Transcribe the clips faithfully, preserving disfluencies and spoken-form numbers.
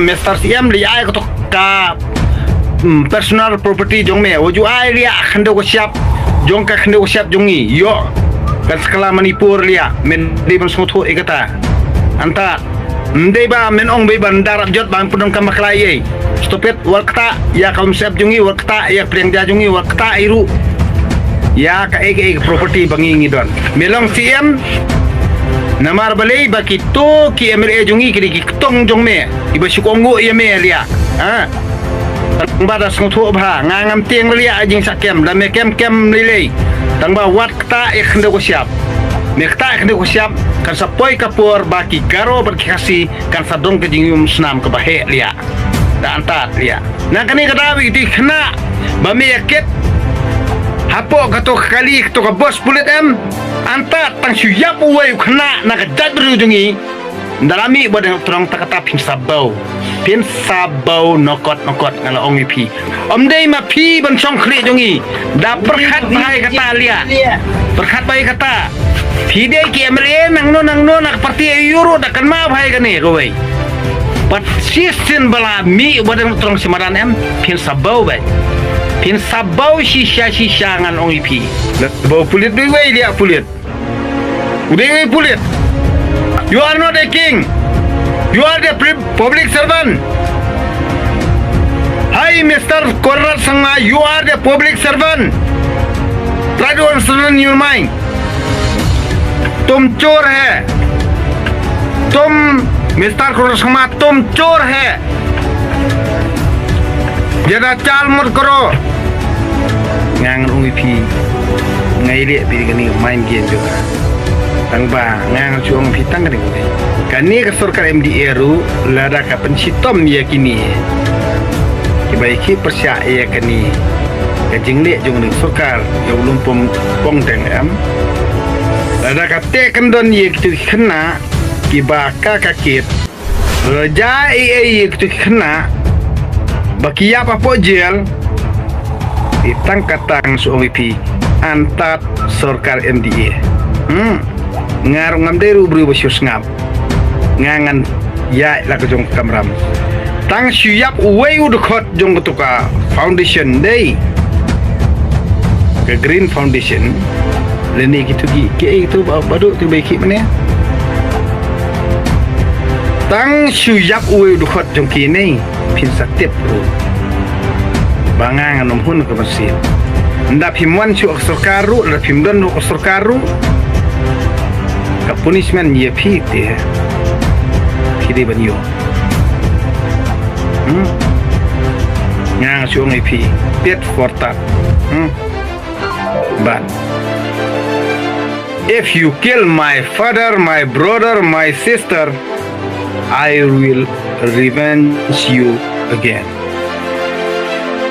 Mister C M, leh ai kato ka, mm, personal property jong me. Wat ju ai liah khyndew ka shyiap jong ka khyndew ka shyiap jong ngi. Ïoh kan sa kylla Manipur liah. Men dei ban sngewthuh ïa kata. Hangta. Ym dei ba men ong ba ban da rap jot ba men pyndonkam bakla ei. Stop it, wat ktah ïa ka umsyep jong ngi, wat ktah ïa ka pliang ja jong ngi, wat ktah ei ruh ïa kaei kaei ka property ba ngi ngi don. Me long C M, namar balei ba kito ki M L A jong ngi ki dei ki kyrtong jong me, kiba shu kohnguh ïa me liah. Ha? Tang ba da sngewthuh bha, nga ngam tieng liah jingshah kem, da me kem kem lei lei. Tang ba wat ktah ïa ka khyndew ka shyiap. Me ktah ïa ka khyndew ka shyiap, kan sa poi ka por ba ki Garo bad ki Khasi kan sa don ka jingïum snam kaba heh liah. Da hangta liah. Na kane ka daw ïa kito ki khynnah ba me ïa kit hapoh kato ka kali, kato ka bos pulit em. Hangta tang shu ïap uwei u khynnah na ka jaitbynriew jong ngi. Ynda la mih ba dang trong ta kata phin sa baw. Phin sa baw nokot nokot nga la ong ïa phi. Ym dei ma phi ban shong khlieh jong ngi. Da pyrkhat bha ïa kata liah. Pyrkhat bha ïa kata. Phi dei ki M L A nangno nangno na ka party ïa u ruh da kynmaw bha ïa kane kawei. Bad shisien ba la mih ba dang trong shi madan em, phin sa baw bha. Phin sa baw shisha shisha ngan ong ïa phi. Da baw pulit dei wei liah pulit. U dei wei pulit. You are not a king. You are the pri- public servant. Hi, Mister Conrad Sangma, you are the public servant. Try to understand your mind. तुम चोर है, तुम मिस्टर कुरसमा, तुम चोर है। ज्यादा चाल मत करो। Nga ngan ong ïa phi, nga ïaleh bad kane ka mind game jong nga. Tang ba nga ngan shu ong ïa phi tang kane kawei. Kane ka sorkar M D A ruh lada ka pynshitom ïa kine kiba ïa ki pyrshah ïa kane ka jingleh jong kane ka sorkar ïa u Lyngpum Pongdeng em, lada ka teh kyndon ïa kito ki khynnah kiba ka ka kit, lada jia ei ei ïa kito ki khynnah ba ki ïap hapoh jel, i tang kata ngan shu ong ïa phi, hangta sorkar M D A. Hmm. Nga ruh ngam dei ruh u briew ba shu sngap. Nga ngan ïaid la ka jong ka kamram. Tang shu ïap uwei u dkhot jong kato ka foundation dei ka Green Foundation. Lane kito ki, kiei kito ba, baduh kito ba ïa ki mane. Tang shu ïap uwei u dkhot jong ki ne. Phin sa tip ruh ba nga ngan ym hun ka mynsiem. Ynda phim wan shuh ka sorkar ruh, lada phim don ruh ka sorkar ruh, ka punishment ïa phi te phi dei ban ïoh. Hmm? Nga nga shu ong ïa phi, tit for tat. Hmm? But if you kill my father, my brother, my sister, I will revenge you again.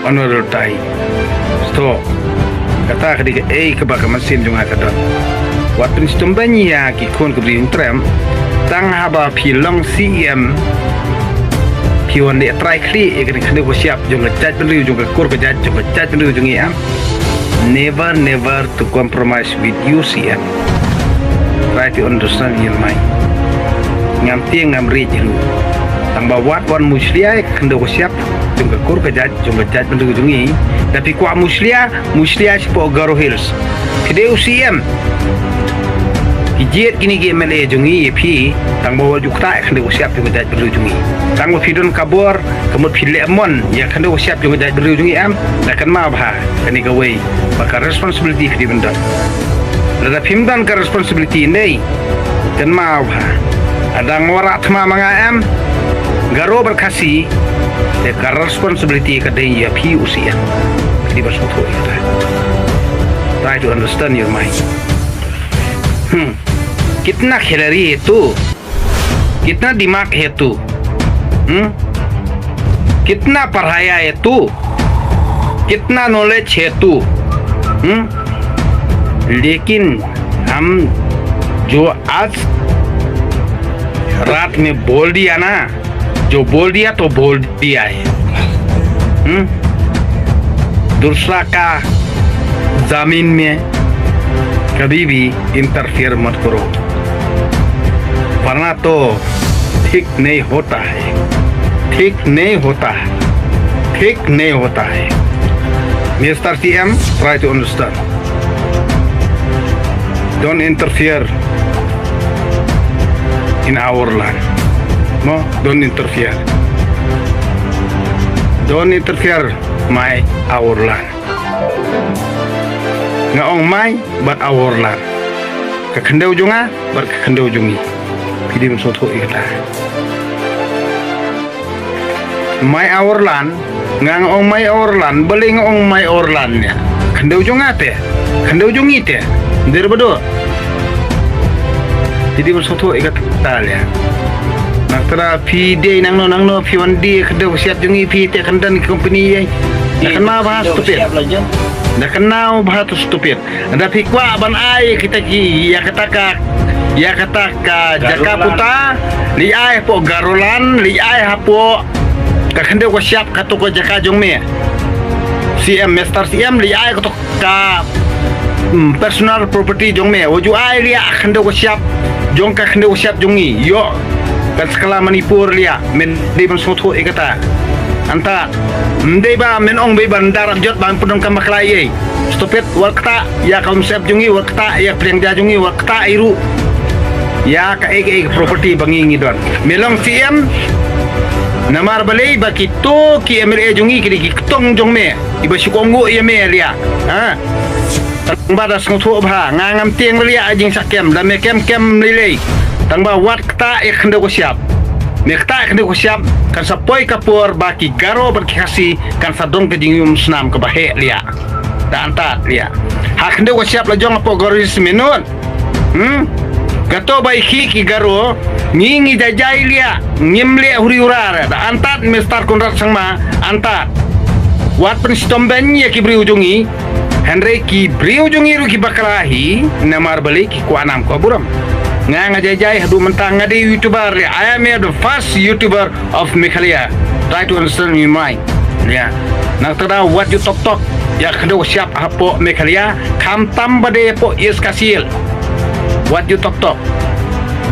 Another time. Stop. Kata ka dei kaei kaba ka mynsiem jong nga ka don. Wat pynshitom beiñ ïa ki khun ka Bri Hynñiewtrep. Tang haba phi long C M, phi wan leh trai khlieh ïa ka khyndew ka shyiap jong ka jaitbynriew, jong ka kur ka jait, jong ka jaitbynriew jong ngi em. Never, never to compromise with you, C M. Try to understand your mind. Ngam tieng ngam riej ruh. Tang ba wat wan mushlia ïa ka khyndew ka shyiap jong ka kur ka jait, jong ka jaitbynriew jong ngi. Da phi kwah mushlia, mushlia shapoh Garo Hills. Phi dei u C M. Ki jied kine ki M L A jong ngi ïa phi, tang ba wat ju ktah ïa ka khyndew ka shyiap jong ka jaitbynriew jong ngi. Tang ba phi don ka bor, ka mut phi leh mon ïa ka khyndew ka shyiap jong ka jaitbynriew jong ngi em, da kynmaw bha kane kawei, ba ka responsibility phi dei ban don. Lada phim don ka responsibility ne, kynmaw bha. Lada nga wanrah thma ma nga em, Garo bad Khasi, te ka responsibility ka dei ïa phi u C M. Phi dei ban sngewthuh ïa kata. Try to understand your mind. Hmm. कितना खिलाड़ी है तू? कितना दिमाग है तू? हम्म? कितना पढ़ाया है तू? कितना नॉलेज है तू? हम्म? लेकिन हम जो आज रात में बोल दिया ना, जो बोल दिया तो बोल दिया है। हम्म? दूसरा का जमीन में कभी भी इंटरफेयर मत करो, वरना तो ठीक नहीं होता है। ठीक नहीं होता है, ठीक नहीं होता है। Mister C M, try to understand. Don't interfere in our land. No, don't interfere. Don't interfere my our land. Nga ong my bad our land. Ka khyndew jong nga bad ka khyndew jong ngi. Phi dei ban sngewthuh ïa kata. My our land, nga nga ong my our land, balei nga ong my our land ïa. Khyndew jong nga te, khyndew jong ngi te. Dei ba dei. Phi dei ban sngewthuh ïa kata ïa. Nangta phi dei nangno nangno phi wan die khyndew ka shyiap jong ngi phi te khyndew ka company ïa. Da kynmaw bha stupid. Da kynmaw bha to stupid. Da phi kwah ban ai kita ki ïa kata ka ïa kata ka jaka puta, leit ai hapoh Garoland, leit ai hapoh ka khyndew ka shyiap kato ka jaka jong me. C M, Mister C M, leit ai kato ka, mm, personal property jong me. Wat ju ai ïa ka khyndew ka shyiap jong ka khyndew ka shyiap jong ngi. Ïoh. Kan sa kylla Manipur ïa. Men dei ban sngewthuh ïa kata. Anta. Ym dei ba men ong ba ban da rap jot ban pyndonkam bakla ei. Stupid, wat ktah ïa ka umsyep jong ngi, wat ktah ïa ka pliang ja jong ngi, wat ktah ei ruh ïa kaei kaei ka property ba ngi ngi don. Me long C M, namar balei ba kito ki M L A jong ngi ki dei ki kyrtong jong me, kiba shu kohnguh ïa me ïa. Ha? Tang ba da sngewthuh bha, nga ngam tieng ïa ka jingshah kem, da me kem kem lei lei. Tang ba wat ktah ïa ka khyndew ka shyiap. Me ktah ïa ka khyndew ka shyiap, kan sa poi ka por ba ki Garo bad ki Khasi kan sa don ka jingïum snam kaba heh ïa. Da antad ïa. Ha khyndew ka shyiap la jong hapoh Garo Hills mynno. Hmm? Kato ba i khih ki Garo, ngi ngi jai jai ïa, ngim leh huri hura. Da antad Mister Conrad Sangma, antad. Wat pynshitom beiñ ïa ki briew jong ngi, hynrei ki briew jong ngi ruh ki bakla hi, namar balei ki kwah nam kwah burom. Nga nga jai jai haduh mynta nga dei YouTuber ïa, I am the first YouTuber of Meghalaya. Try to understand me, mate. Ïa. Nangta da wat ju tok tok ïa ka khyndew ka shyiap hapoh Meghalaya, khamtam ba dei hapoh East Khasi Hills. Wat ju tok tok.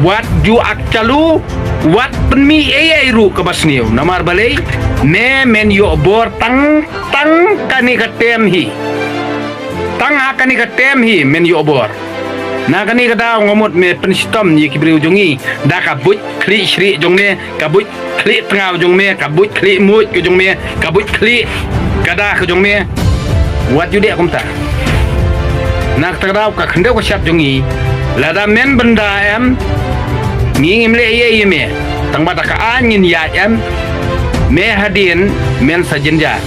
Wat ju ak chalu, wat pynmih ei ei ruh kaba sniew. Namar balei, me men ïoh bor tang tang kane ka term hi. Tang ha kane ka term hi men ïoh bor. Na kane ka daw nga mut me pynshitom ïa ki briew jong ngi da ka buit khlieh shrieh jong me, ka buit khlieh tngaw jong me, ka buit khlieh muid ka jong me, ka buit khlieh ka da ka jong me. Wat ju dei kumta. Na kata ka daw ka khyndew ka shyiap jong ngi, lada men bynda em, ngi ngim leh ei ei ïa me. Tang ba da ka aiñ ngin ïaid em, me hadien men sa jynjar.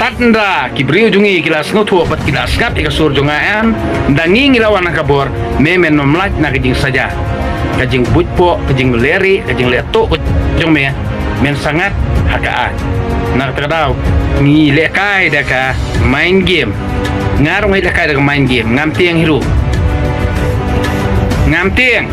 Tad ynda ki briew jong ngi ki la sngewthuh bad ki la sngap ïa ka sur jong nga em, da ngi ngi la wan ha ka bor, me men ym lait na ka jingsaja, ka jingbuit poh, ka jingleh rieh, ka jingleh tuh ka jong me, men sa ngat ha ka aiñ. Na kata ka daw ngi lehkai da ka mind game. Nga ruh nga lehkai da ka mind game, ngam tieng hi ruh. Ngam tieng.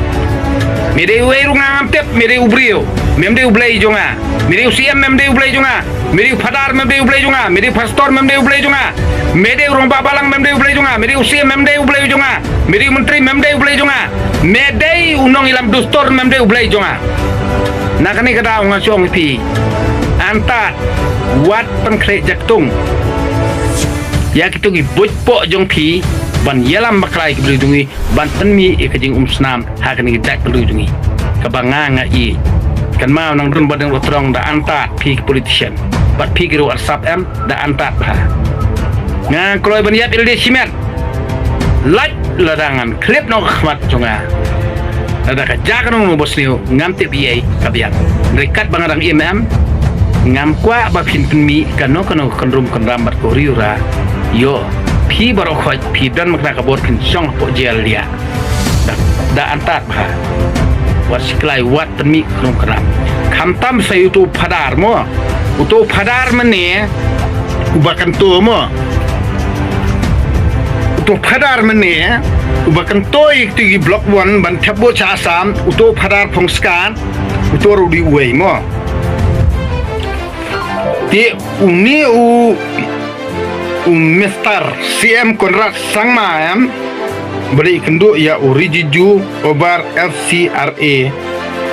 Me dei uei ruh nga ngam tip, me dei u briew. Mem dei u Blei jong nga. Me dei u C M, mem dei u Blei jong nga. Me dei u phadar, mem dei u Blei jong nga. Me dei u pastor, mem dei u Blei jong nga. Me dei u rangbah balang, mem dei u Blei jong nga. Me dei u C M, mem dei u Blei jong nga. Me dei u myntri, mem dei u Blei jong nga. Me dei u nongïalam dustur, mem dei u Blei jong nga. Na kane ka daw nga shu ong ïa phi, antad, wat pynkhreh jaktung ïa kito ki buit poh jong phi ban ïalam bakla ïa ki briew jong ngi, ban pynmih ïa ka jingum snam ha kane ka jaitbynriew jong ngi. Kaba nga nga ïeit. Kynmaw nang run ba dang ruh trong, da antad phi ki politician bad phi ki riew arsap em, da antad bha. Nga kloi ban ïap ïalade shimet. Lait lada ngan khlip noh ka khmat jong nga. Lada ka jia kano kano ba sniew, ngam tip ei ei ka biang. Hynrei katba nga dang im em, ngam kwah ba phin pynmih kano kano ka kynrum kynram bad ka uri ura. Ïoh, phi baroh khoit phi don ma kane ka bor, phin shong hapoh jel ïa. Da, da antad bha. Wat siklai, wat pynmih kynrum kynram. Khamtam sa uto u phadar mo. Uto u phadar mynne uba kyntu mo. Uto u phadar mynne uba kyntu ïa kito ki block one ban thep vote sha Assam, uto u phadar Phongskat, uto ruh u dei uwei mo. Te une u, u Mister C M Conrad Sangma em, ba la ïakynduh ïa u Rijiju over F C R A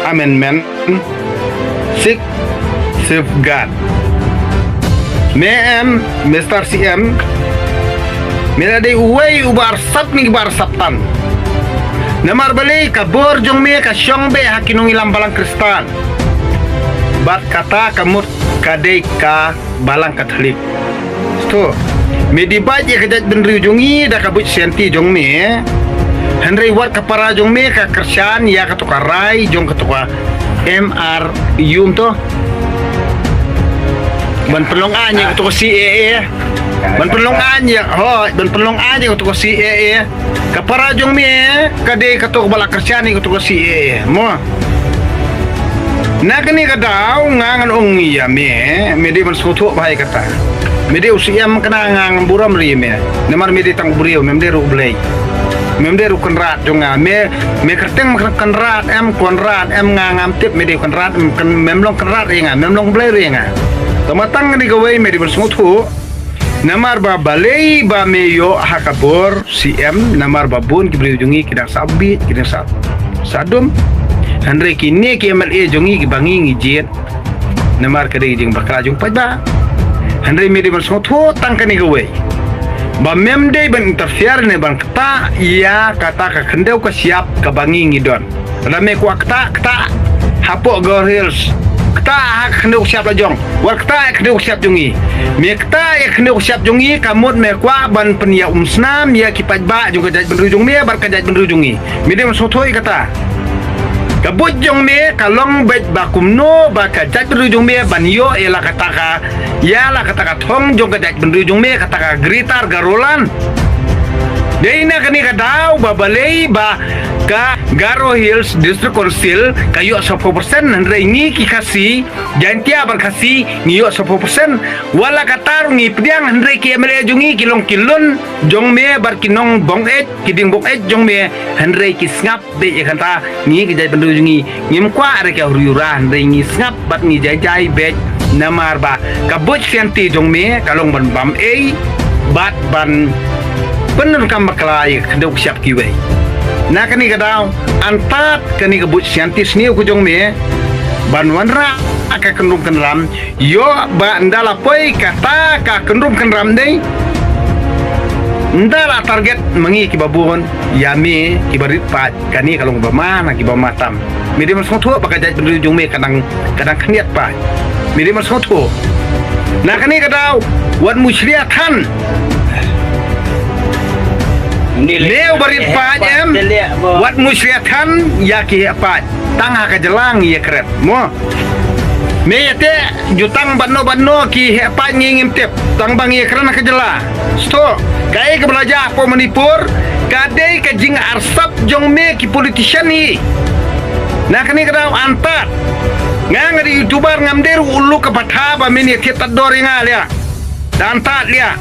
amendment, Sikh safeguard. Me em, Mister C M, me la dei uwei uba arsap na kiba arsap tam. Namar balei ka bor jong me ka shong beit ha ki nongïalam balang Khristan. Bad kata ka mut ka dei ka balang Katholik. To, me dei bad ïa ka jaitbynriew jong ngi da ka buit sianti jong me. Hynrei wat ka para jong me ka kyrshan ïa kato ka rai jong kato ka M R U to. Ban pynlong aiñ ïa kato ka C A A. Ban pynlong aiñ ïa, hooid, ban pynlong aiñ ïa kato ka C A A. Ka para jong me ka dei kato kaba la kyrshan ïa kato ka C A A mo. Na kane ka daw nga ngan ong ïa me, me dei ban sngewthuh bha ïa kata. Me dei u C M kane, nga ngam burom ïa me. Namar me dei tang u briew, mem dei ruh u Blei. Mem dei ruh u kynrad jong nga. Me, me kyrteng me kynrad em, kynrad em, nga ngam tip me dei u kynrad em, kyn-, mem long kynrad ïa nga, mem long Blei ruh ïa nga. Tangba tang kane kawei me dei ban sngewthuh. Namar ba balei ba me ïoh ha ka bor C M, namar ba bun ki briew jong ngi ki dang sah bieit, ki dang sah, sah dum. Hynrei kine ki M L A jong ngi kiba ngi ngi jied, namar ka dei ka jingbakla jong paidbah. Hynrei me dei ban sngewthuh tang kane kawei, ba mem dei ban interfere ne ban ktah ïa kata ka khyndew ka shyiap kaba ngi ngi don. Lada me kwah ktah, ktah hapoh Garo Hills. Ktah ha ka khyndew ka shyiap la jong. Wat ktah ïa ka khyndew ka shyiap jong ngi. Me ktah ïa ka khyndew ka shyiap jong ngi, ka mut me kwah ban pynïaumsnam ïa ki paidbah jong ka jaitbynriew jong me bad ka jaitbynriew jong ngi. Me dei ban sngewthuh ïa kata. Ka buit jong me ka long beit ba kumno ba ka jaitbynriew jong me ban ïoh ïa la kata ka, ïa la kata ka thong jong ka jaitbynriew jong me, kata ka Greater Garoland. Dei na kane ka daw ba balei ba ka Garo Hills District Council ka ïoh saphew percent, hynrei ngi ki Khasi, Jaintia bad Khasi ngi ïoh saphew percent. Wat la katta ruh ngi pdiang, hynrei ki M L A jong ngi ki long ki lun jong me bad ki nongbong eit, ki dieng bong eit jong me, hynrei ki sngap beit ïa kata. Ngi ki jaitbynriew jong ngi ngim kwah re ka huri hura, hynrei ngi sngap bad ngi jai jai beit. Namar ba ka buit sianti jong me ka long ban bam ei bad ban pyndonkam bakla ïa ka khyndew ka shyiap kiwei. Na kane ka daw, antad kane ka buit sianti sniew ka jong me ban wanrah ka kynrum kynram, ïoh ba ynda la poi kata ka kynrum kynram dei, ynda la target ma ngi kiba bun ïa me kiba rit paid. Kane ka long kaba ma na kiba ma tam. Me dei ban sngewthuh ba ka jaitbynriew jong me ka dang, ka dang khyndiat paid. Me dei ban sngewthuh. Na kane ka daw, wat mushlia than. Me uba rit paid em, wat mushlia than ïa ki heh paid. Tang ha ka jylla ngi ïa kren mo. Me ïateh jutang bad no bad no ki heh paid ngi ngim tip. Tang ba ngi ïa kren ha ka jylla. Sngewthuh, kaei kaba la jia hapoh Manipur ka dei ka jingarsap jong me ki politician hi. Na kane ka daw antad. Nga nga dei YouTuber, ngam dei ruh u luk ka patha ba men ïa thied tad dor ïa nga, lia. Da antad, lia.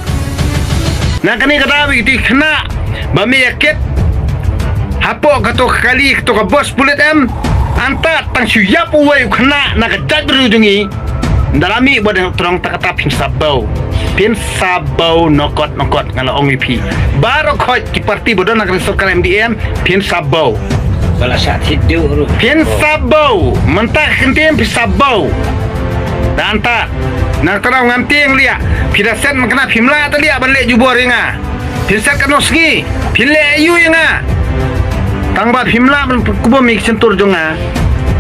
Na kane ka daw ïa ki khynnah ba me ïa kit hapoh kato ka kali, kato ka bos pulit em. Antad, tang shu ïap uwei u khynnah na ka jaitbynriew jong ngi. Ynda la mih ba dang trong ta kata phin sa baw. Phin sa baw nokot nokot, nga la ong ïa phi. Baroh khoit ki parti ba don ha ka sorkar M D A em, phin sa baw. Ba la shah thied duh ruh. Phin sa baw. Mynta ka kyntien phin sa baw. Da antad. Na kata daw ngam tieng, lia. Phi da set man kane, phim lah te, lia, ban leh jubor ïa nga. Phin set katno sngi, phin leh aïu ïa nga? Tang ba phim lah ban pynkupbor ïa ki shyntur jong nga.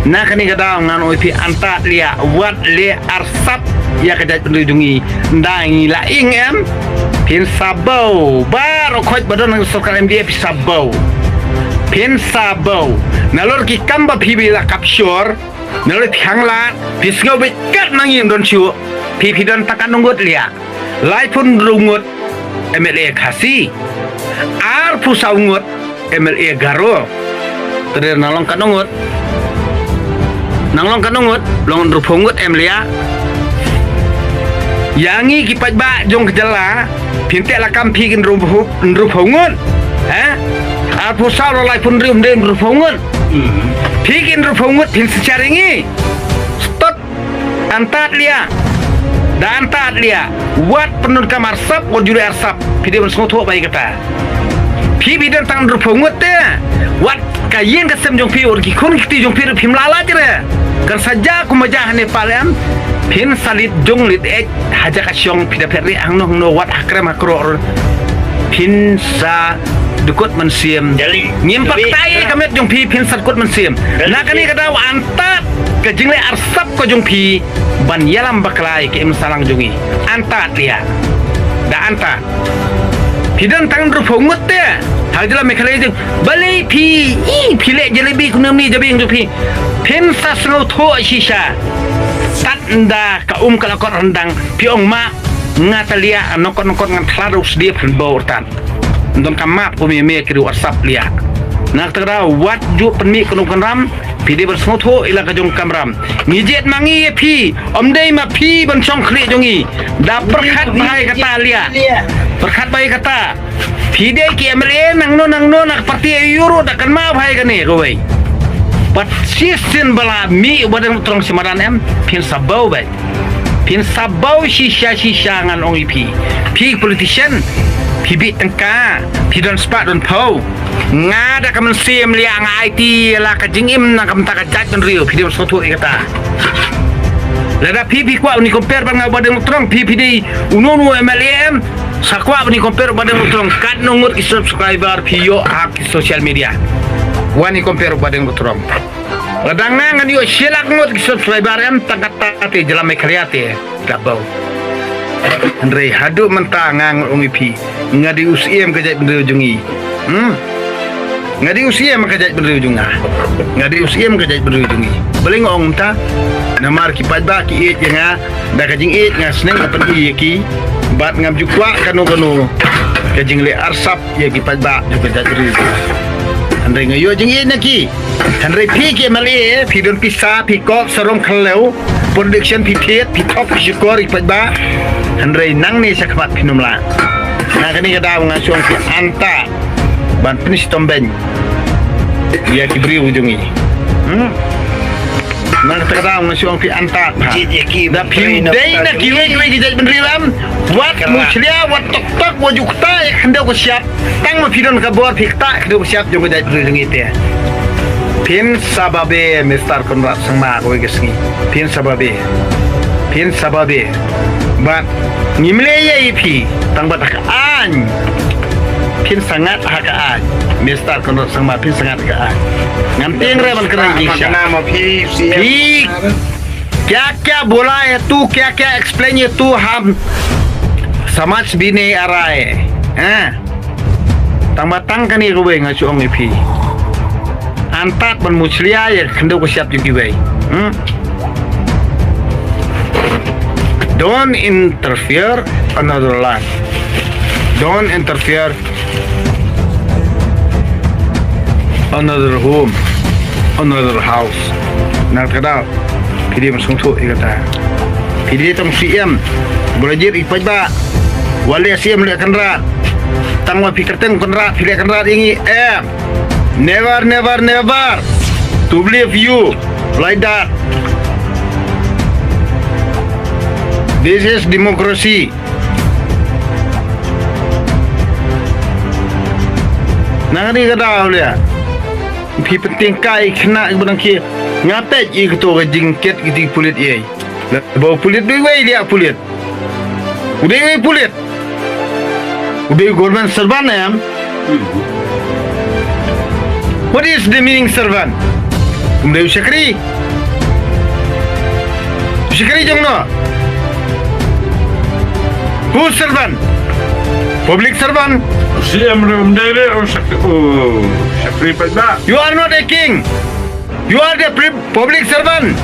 Na kane ka daw ngan ong ïa phi antad, lia, wat leh arsap ïa ka jaitbynriew jong ngi. Ynda ngi la ing em, phin sa baw. Baroh khoit ba don ha sorkar M D A phin sa baw. Phin sa baw. Nalor ki kam ba phi ba la capture, nalor phi hanglad, phi sngew beit kat ma ngi, ym don shuh. Phi, phi don tang katno ngut, lia? Laiphew hynriew ngut M L A Khasi. Arphew saw ngut M L A Garo. Te dei nang long katno ngut? Nang long katno ngut? Long hynriewphew ngut em, lia. Ïa ngi ki paidbah jong ka jylla, phin teh lakam phi ki hynriewphew, hynriewphew ngut. He? Arphew saw, laiphew hynriew, ym dei hynriewphew ngut. Phi ki hynriewphew ngut phin synshar ïa ngi. Stud. Antad, lia. Da antad, lia. Wat pyndonkam arsap, wat ju leh arsap. Phi dei ban sngewthuh bha ïa kata. Phi, phi don tang hynriewphew ngut te. Wat ka ïing ka sem jong phi, wat ki khun ki kti jong phi ruh phim lah lait re. Kan sa jia kum ba jia ha Nepal em. Phin sa leit jong leit eh ha jaka shong, phi da phet rieh hangno hangno, wat ha krem ha kror. Phin sa dkut mynsiem. Jali. Ngim pat kata ïa ka met jong phi, phin sa dkut mynsiem. Jali. Na kane ka daw antad ka jingleh arsap ka jong phi ban ïalam bakla ïa ki im sahlang jong ngi. Antad ïa. Da antad. Phi don tang hynriewphew ngut te ha jylla Meghalaya jong. Balei phi, i, phi leh jalebi kumne kumne jabieng jong phi. Phin sa sngewthuh shisha. Tad ynda ka um ka la kot ryndang, phi ong ma nga ta liah, nongkot nongkot ngan thlad ruh sdie phin bor tad. Don ka map kum ïa me ki riew arsap liah. Na kata ka daw wat ju pynmih kano kano ram, phi dei ban sngewthuh ïa la ka jong ka kamram. Ngi jied ma ngi ïa phi, ym dei ma phi ban shong khlieh jong ngi. Da pyrkhat bha ïa kata liah. Pyrkhat bha ïa kata. Phi dei ki M L A nangno nangno na ka party aïu ruh da kynmaw bha ïa kane kawei. Bad shisien ba la mih u Bah Deng Dohtdong sha madan em, phin sa baw beit. Phin sa baw shisha shisha ngan ong ïa phi. Phi politician, phi bit tyngka, phi don spah don phew. Nga da ka mynsiem liah nga aiti ïa la ka jingim na ka bynta ka jaitbynriew, phi dei ban sngewthuh ïa kata. Lada phi phi kwah ban ïa compare bad nga u Bah Deng Dohtdong, phi phi dei uno uno M L A em, sa kwah ban ïa compare u Bah Deng Dohtdong, katno ngut ki subscriber phi ïoh ha ki social media. Wan ïa compare u Bah Deng Dohtdong. Lada nga ngan ïoh shi lak ngut ki subscriber em, tang kata te jylla Meghalaya te da baw. Hynrei haduh mynta nga ngan ong ïa phi, nga dei u Syiem ka jaitbynriew jong ngi. Hmm? Nga dei u Syiem ka jaitbynriew jong nga. Nga dei u Syiem ka jaitbynriew jong ngi. Balei nga ong kumta? Namar ki paidbah ki ïeit ïa nga, da ka jingïeit nga sneng ka pyni ïa ki. Bad ngam ju kwah kano kano ka jingleh arsap ïa ki paidbah jong ka jaitbynriew jong nga. Hynrei nga ïoh jingïeit na ki. Hynrei phi ki M L A, phi don pisa, phi kop sarong khyllem, production phi thied, phi thok phi shukor ïa ki paidbah. Hynrei nangne shakhmat phin ym lah. Na kane ka daw nga shu ong phi antad ban pynshitom beiñ ïa ki briew jong ngi. Hmm? Na kata ka daw nga shu ong phi antad bha. Jied ïa ki. Da phi dei na kiwei kiwei ki jaitbynriew em, wat mushlia, wat tok tok, wat ju ktah ïa ka khyndew ka shyiap. Tang ma phi don ka bor phi ktah ïa ka khyndew ka shyiap jong ka jaitbynriew jong ngi te. Phin sa babe, Mister Conrad Sangma, kawei ka sngi. Phin sa babe. Phin sa babe. Bad ngim leh ei ei ïa phi, tang bad ha ka aiñ. Phin sa ngat ha ka aiñ. Mister Conrad Sangma, phin sa ngat ha ka aiñ. Ngam tieng re ban kren jingshisha. Phi, kya kya bola hai tu, kya kya explain hai tu, hum samajh bhi nahi aa raha hai. Eh? Tang ba tang kane kawei nga shu ong ïa phi. Antad ban mushlia ïa ka khyndew ka shyiap jong kiwei. Hmm? Don't interfere another life. Don't interfere another home, another house. Na kata ka daw, phi dei ban sngewthuh ïa kata. Phi dei tang Syiem ba la jied ïa ki paidbah. Wat leh Syiem leh Kynrad. Tang ba phi kyrteng Kynrad, phi leh Kynrad ïa ngi. Em. Never, never, never to believe you like that. This is democracy. Na kane ka daw leh. Phi pyntyngkai khynnah kiba dang khie. Nga peit ïa kato ka jingkit kiti ki pulit ïa. Lada ba u pulit dei wei, leh pulit. U dei wei pulit. U dei government servant em. What is the meaning servant? Um dei u shakri. U shakri jong no. Who servant? Public servant. Syiem ruh um dei re, u shak-, u shakri paidbah. You are not a king. You are the pri-, public servant.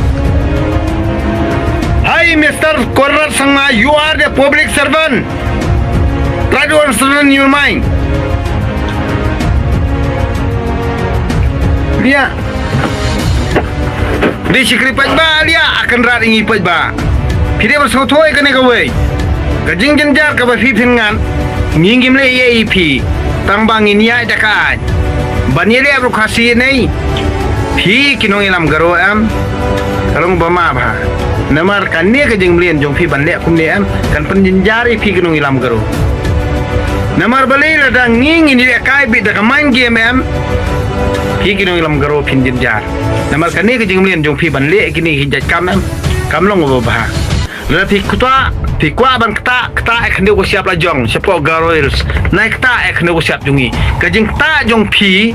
Hi, Mister Conrad Sangma, you are the public servant. Try to understand your mind. Liah. Dei shakri paidbah, liah, a Kynrad ïa ngi paidbah. Phi dei ban sngewthuh ïa kane kawei. Ka jingjynjar kaba phi phin ngat, ngi ngim leh ei ei ïa phi. Tang ba ngin ïaid da ka aiñ. Ban ïaleh ruh Khasi ïa nei. Phi ki nongïalam Garo em. Ka long ba ma bha. Namar kane ka jingmlien jong phi ban leh kumne em, kan pynjynjar ïa phi ki nongïalam Garo. Namar balei lada ngi ngin ïalehkai beit da ka mind game em, phi ki nongïalam Garo phin jynjar. Namar kane ka jingmlien jong phi ban leh kine ki jait kam em, kam long ba bha. Lada phi kwah, phi kwah ban ktah, ktah ïa ka khyndew ka shyiap la jong shapoh Garo Hills. Nai ktah ïa ka khyndew ka shyiap jong ngi. Ka jingktah jong phi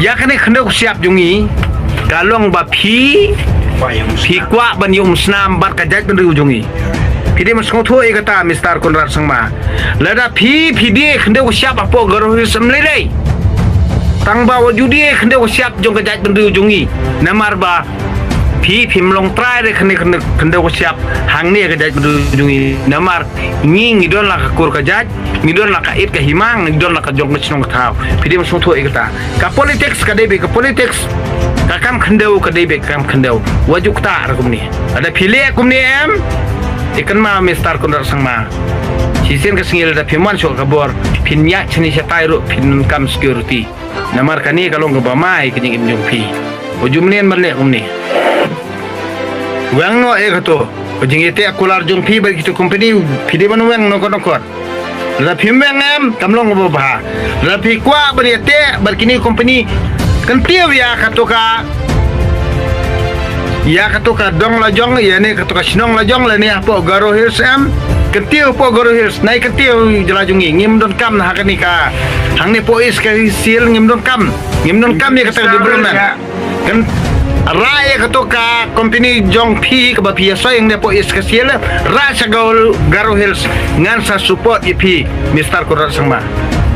ïa kane ka khyndew ka shyiap jong ngi ka long ba phi, phi kwah ban ïa umsnam bad ka jaitbynriew jong ngi. Phi dei ban sngewthuh ïa kata, Mister Conrad Sangma. Lada phi, phi die khyndew ka shyiap hapoh Garo Hills em lei lei. Tang ba wat ju die khyndew ka shyiap jong ka jaitbynriew jong ngi. Namar ba phi, phim long trai re khyndew, khyndew, khyndew ka shyiap hangne ka jaitbynriew jong ngi. Namar ngi, ngi don la ka kur ka jait, ngi don la ka it ka hima, ngi don la ka jong ka shnong ka thaw. Phi dei ban sngewthuh ïa kata. Ka politics ka dei beit ka politics, ka kam khyndew ka dei beit ka kam khyndew. Wat ju ktah re kumne. Lada phi leh kumne em, ïa kynmaw Mister Conrad Sangma. Shisien ka sngi lada phi mon shuh ka bor, phin ïaid shane shatai ruh phin kam security. Namar kane ka long kaba ma ïa ka jingim jong phi. Wat ju mynnin ban leh kumne. Weng noh ïa kato. Ka jingïateh kular jong phi bad kito company, phi dei ban weng noh kot noh kot. Lada phim weng em, kam long kaba bha. Lada phi kwah ban ïateh bad kine company, kyntiew ïa kato ka, ïa kato ka dong la jong, ïa ne kato ka shnong la jong, lane hapoh Garo Hills em. Kyntiew hapoh Garo Hills, nai kyntiew jylla jong ngi, ngim donkam ha kane ka, hangne hapoh East Khasi Hills ngim donkam. Ngim donkam ïa kata ka development. Kan rah ïa kato ka company jong phi kaba phi ïa soi hangne hapoh East Khasi Hills, rah sha Garo, Garo Hills, ngan sa support ïa phi, Mister Conrad Sangma.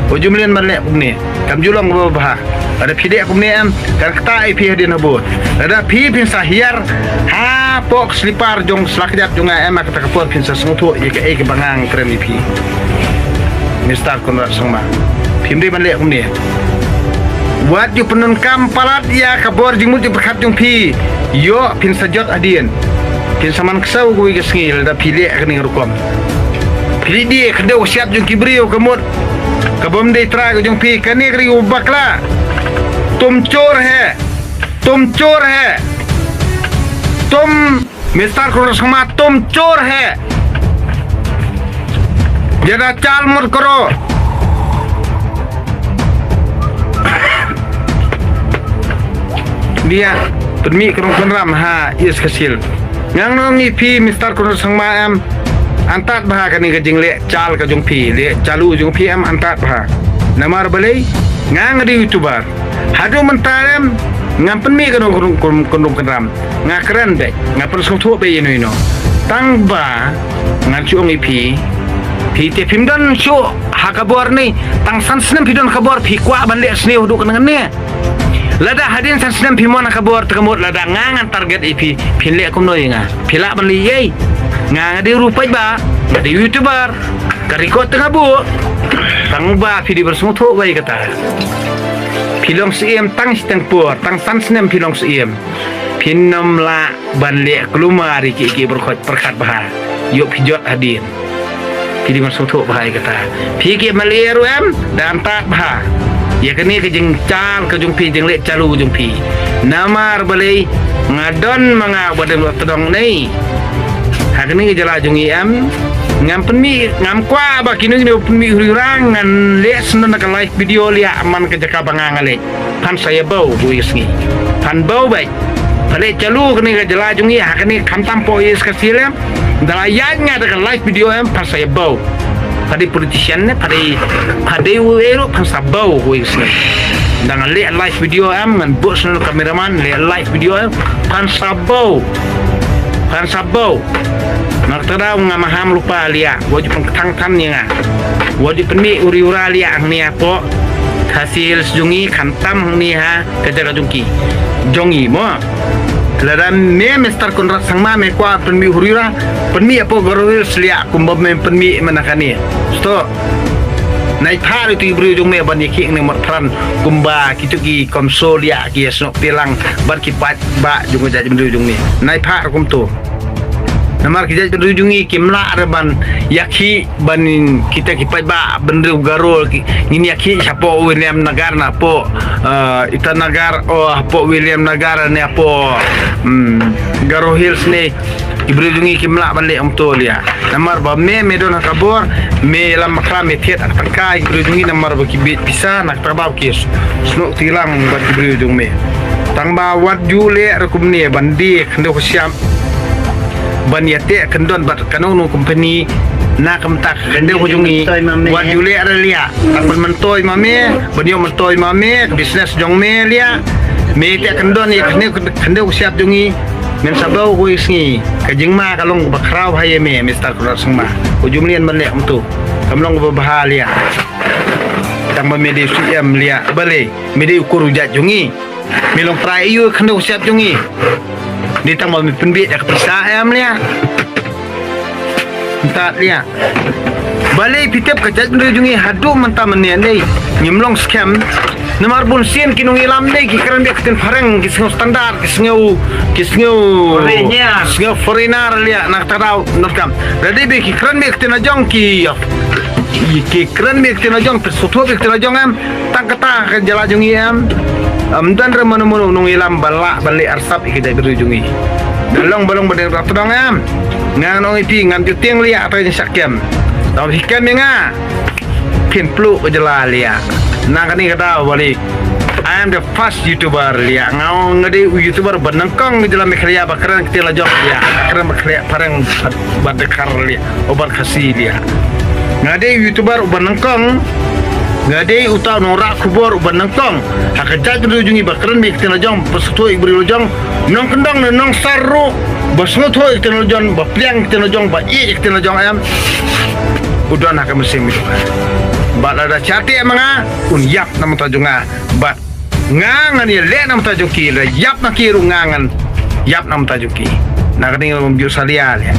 Wat ju mynnin ban leh kumne. Kam ju long kaba bha. Lada phi leh kumne em, kan ktah ïa phi hadien habud. Lada phi phin sa hiar hapoh ka slipar jong sla kjat jong nga em, ha kata ka por phin sa sngewthuh ïa kaei kaba nga kren ïa phi, Mister Conrad Sangma. Phim dei ban leh kumne. Wat ju pyndonkam palat ïa ka bor jingmut jingpyrkhat jong phi. Ïoh phin sa jot hadien. Phin sa man ksew kawei ka sngi lada phi leh kane ka rukom. Phi leh die khyndew ka shyiap jong ki briew ka mut. Ka bym dei trai ka jong phi, kane ka ri u bakla. तुम चोर है, तुम चोर है, तुम, मिस्टर Conrad Sangma, तुम चोर है। ज्यादा चाल मत करो। Dia pynmih ka nongkynram ha East Khasi Hills. Nga ong ïa phi, Mister Conrad Sangma em, antad bha kane ka jingleh chal ka jong phi, leh chalu jong phi em, antad bha. Namar balei? Nga, nga dei YouTuber. Haduh mynta em, ngam pynmih ka nong, ka nong, ka nongkynram. Nga kren beit, nga pynsngewthuh beit ïano ïano. Tang ba ngan shu ong ïa phi, phi te phim don shuh ha ka bor ne, tang san snem phi don ka bor, phi kwah ban leh sniew haduh kane kane. Lada hadien san snem phi mon ha ka bor te ka mut lada nga ngan target ïa phi, phin leh kumno ïa nga? Phi lah ban leh ei? Nga, nga dei ruh paidbah, nga dei YouTuber, ka record te nga buh. Tang ba phi dei ban sngewthuh bha ïa kata. Phi long Syiem tang shiteng por, tang san snem phi long Syiem. Phin ym lah ban leh kulmar ïa kiei kiei baroh, pyrkhat bha. Ïoh phi jot hadien. Phi dei ban sngewthuh bha ïa kata. Phi ki MLA ruh em, da antad bha ïa kane ka jingchal ka jong phi, jingleh chalu jong phi. Namar balei? Nga don ma nga ba dang tdong ne ha kane ka jylla jong ngi em. Ngam pynmih, ngam kwah ba kino kino pynmih huri hura, ngan leh shen na ka live video leh man ka jaka ba nga nga leh. Phan sa ïa bau kawei ka sngi. Phan bau beit. Pha leh chalu kane ka jylla jong ngi ha kane, khamtam hapoh East Khasi Hills em. Da la ïaid nga da ka live video em, phan sa ïa bau. Pha dei politician ne, pha dei, pha dei uei ruh, phan sa bau kawei ka sngi. Da nga leh live video em, ngan buh shen cameraman leh live video em, phan sa bau. Phan sa bau. Nga kata da nga maham lypa leh, wat ju pynkthang than ïa nga. Wat ju pynmih huri hura leh hangne hapoh Khasi Hills jong ngi, khamtam hangne ha ka jaka jong ki, jong ngi mo. Lada me Mister Conrad Sangma me kwah pynmih huri hura, pynmih hapoh Garo Hills leh kumba me pynmih mynta kane. Sto. Nai phah ruh ïa ki briew jong me ban ïakhih ne mat pran kumba kito ki komso leh ki ïasnoh tilang bad ki paidbah jong ka jaitbynriew jong me. Nai phah ruh kumto. Namar ki jaitbynriew jong ngi kim lah re ban ïakhih ban kita ki paidbah bynriew Garo ki, ngin ïakhih shapoh Williamnagar na hapoh, eh, Itanagar, oh, hapoh Williamnagar ne hapoh, hmm, Garo Hills ne. Ki briew jong ngi kim lah ban leh kumto leh. Namar ba me, me don ha ka bor, me lam bakla me thied ha ka tyngka, ki briew jong ngi namar ba ki bit pisa, na kata ba ki snoh tilang bad ki briew jong me. Tang ba wat ju leh re kumne ban die khyndew ka shyiap. ban ïateh kyndon bad kano kano company na ka bynta ka khyndew ka jong ngi. Wat ju leh re liah. Tang ban myntoi ma me, ban ïoh myntoi ma me, ka business jong me liah. Me ïateh kyndon ïa ka khyndew, khyndew ka shyiap jong ngi. Men sa baw kawei ka sngi. Ka jingma ka long ba khraw ha ïa me, Mister Conrad Sangma. U ju mlien ban leh kumto. Kam long ba bha liah. Tang ba me dei u C M liah. Balei, me dei u kur u jait jong ngi. Me long trai ïa ka khyndew ka shyiap jong ngi. Dei tang ba me pynbieit ïa ka pisa em liah. Mynta liah. Balei phi tip ka jaitbynriew jong ngi haduh mynta mynne dei. Ngim long skhem. Namar bun sien ki nongïalam dei ki kren beit ka ktien phareng, ki sngew standard, ki sngew, ki sngew, foreigner, sngew foreigner liah na kata ka daw, na kata ka. Lada dei beit ki kren beit ka ktien la jong ki, ki kren beit ka ktien la jong, phi sngewthuh beit ka ktien la jong em. Tang kata ka jylla jong ngi em. Ym don re mano mano u nongïalam ba lah ban leh arsap ïa ka jaitbynriew jong ngi. Ba long, ba long ba dei ka tdong em. Nga ngan ong ïa phi, ngam ju tieng liah ïa kata ka jingshah kem. Tang phi kem ïa nga, phin pluh ka jylla liah. Na kane ka daw ba leh, I am the first YouTuber liah. Nga ong nga dei u YouTuber ba nyngkong ka jylla Meghalaya ba kren ka ktien la jong liah. Kren ba khleh phareng bad, bad Dkhar liah. Uba Khasi liah. Nga dei u YouTuber uba nyngkong. Nga dei uta u nongrah khubor uba nyngkong ha ka jaitbynriew jong ngi ba kren beit ka ktien la jong, ba sngewthuh ïa ka briew la jong. Nongkyndong ne nongsor ruh ba sngewthuh ïa ka ktien la jong, ba pliang ïa ka ktien la jong, ba ïeit ïa ka ktien la jong em. U don ha ka mynsiem jong nga. Bad lada sha teh ma nga, un ïap na ka bynta jong nga. Bad nga ngan ïaleh na ka bynta jong ki, la ïap na ki ruh nga ngan ïap na ka bynta jong ki. Na kane ngam ju salia liah.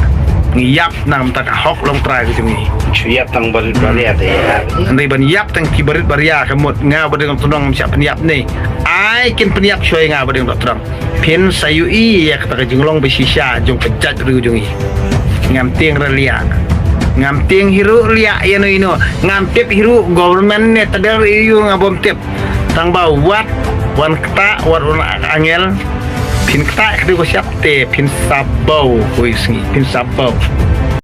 Ngi ïap na ka bynta ka hok longtrai ka jong ngi. Shu ïap tang barit baria te. Hynrei ban ïap tang ki barit baria ka mut nga ba dei nongtdong ngam shah pynïap ne. Ai kin pynïap shuwa ïa nga ba dei nongtdong. Phin sa ïohi ïa kata ka jinglong ba shisha jong ka jaitbynriew jong ngi. Ngam tieng re liah. Ngam tieng hi ruh liah ïano ïano. Ngam tip hi ruh government ne tdar ïa u nga bym tip. Tang ba wat wan ktah, wat wan angel. Phin ktah ka dei ka shyiap te phin sa baw kawei ka sngi, phin sa baw.